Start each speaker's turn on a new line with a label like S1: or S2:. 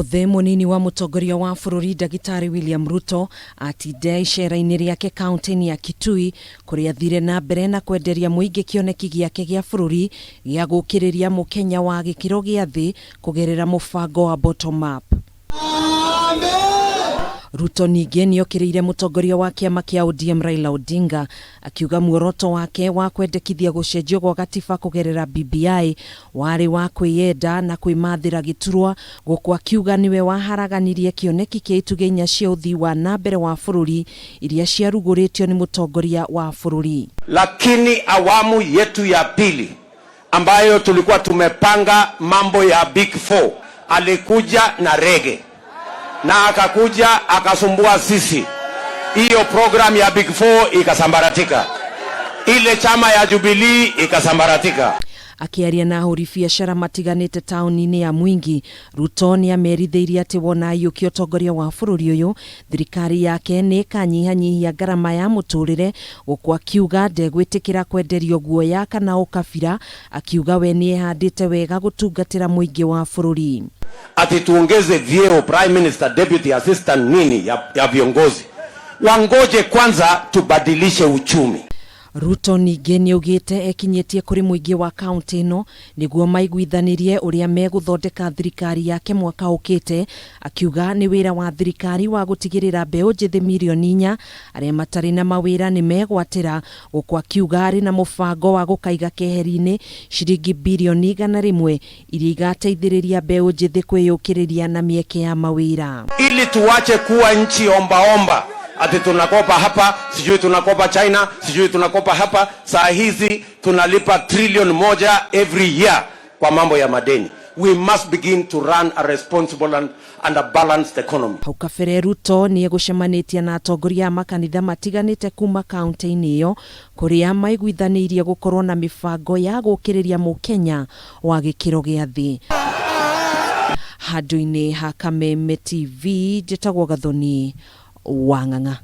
S1: Ũmũthĩ mũnini wa mũtongoria wa bũrũri Ndagĩtarĩ William Ruto atinda icera-inĩ rĩake kaunti-inĩ ya Kitui kũrĩa athire na mbere na kwenderia mũingĩ kĩoneki gĩake gĩa bũrũri gĩa gũkĩrĩria mũkenya wa gĩkĩro gĩa thĩ kũgerera mũbango wa Bottom Up. Ruto ningĩ nĩokĩrĩire mũtongoria wa kĩama kĩa ODM Raila Odinga akiuga muoroto wake wa kwendekithia gũcenjio gwa gatiba kũgerera BBI warĩ wa kwĩyenda na kwĩmathĩra gĩturwa gũkũ akiuga nĩwe waharaganirie kĩoneki kĩa itugĩ inya cia ũthii wa na mbere wa bũrũri iria ciarugũrĩtio nĩ mũtongoria wa bũrũri.
S2: Lakini awamu yetu ya pili ambayo tulikuwa tumepanga mambo ya Big Four, alikuja na rege na akakuja akasumbua sisi. Hiyo program ya Big Four ikasambaratika, ile chama ya Jubilee ikasambaratika.
S1: Akĩaria na ahũri biacara matiganĩte taũni-inĩ ya Mwingi, Ruto nĩ amerithĩirie atĩ wona aiyũkia ũtongoria wa bũrũri ũyũ, thirikari yake nĩ ĩkanyihanyihia ngarama ya mũtũrĩre, gũkũ akiuga ndegwĩtĩkĩra kwenderio guoya kana ũkabira, akiuga we nĩ ehandĩte wega gũtungatĩra mũingĩ wa bũrũri.
S2: Ati tuongeze vyeo prime minister, deputy assistant nini ya viongozi, wangoje kwanza tubadilishe uchumi.
S1: Ruto ningĩ nĩaugĩte ekinyĩtie kũrĩ mũingĩ wa kaunti ĩno nĩguo maiguithanĩrie ũrĩa megũthondeka thirikari yake mwaka ũkĩte, akiuga nĩ wĩra wa thirikari wa gũtigĩrĩra mbeũ njĩthĩ mirioni inya arĩa matarĩ na mawĩra nĩ megwatĩra, gũkũ akiuga arĩ na mũbango wa gũkaiga keheri-inĩ ciringi birioni 100 iria igateithĩrĩria mbeũ njĩthĩ kwĩyũkĩrĩria na mĩeke ya mawĩra.
S2: Ili tuache kuwa nchi ombaomba, ati tunakopa hapa, sijui tunakopa China, sijui tunakopa hapa. Saa hizi tunalipa trilioni 1 every year kwa mambo ya madeni. We must begin to run a responsible and a balanced economy.
S1: Hau kabere Ruto nĩ egũcemanĩtie na atongoria a makanitha matiganĩte kuma kaunti-inĩ ĩyo kũrĩa maiguithanĩirie gũkorwo na mĩbango ya gũkĩrĩria mũkenya wa gĩkĩro gĩa thĩ. Handũ-inĩ ha Kameme TV, njĩtagwo Gathoni wa Ng'ang'a.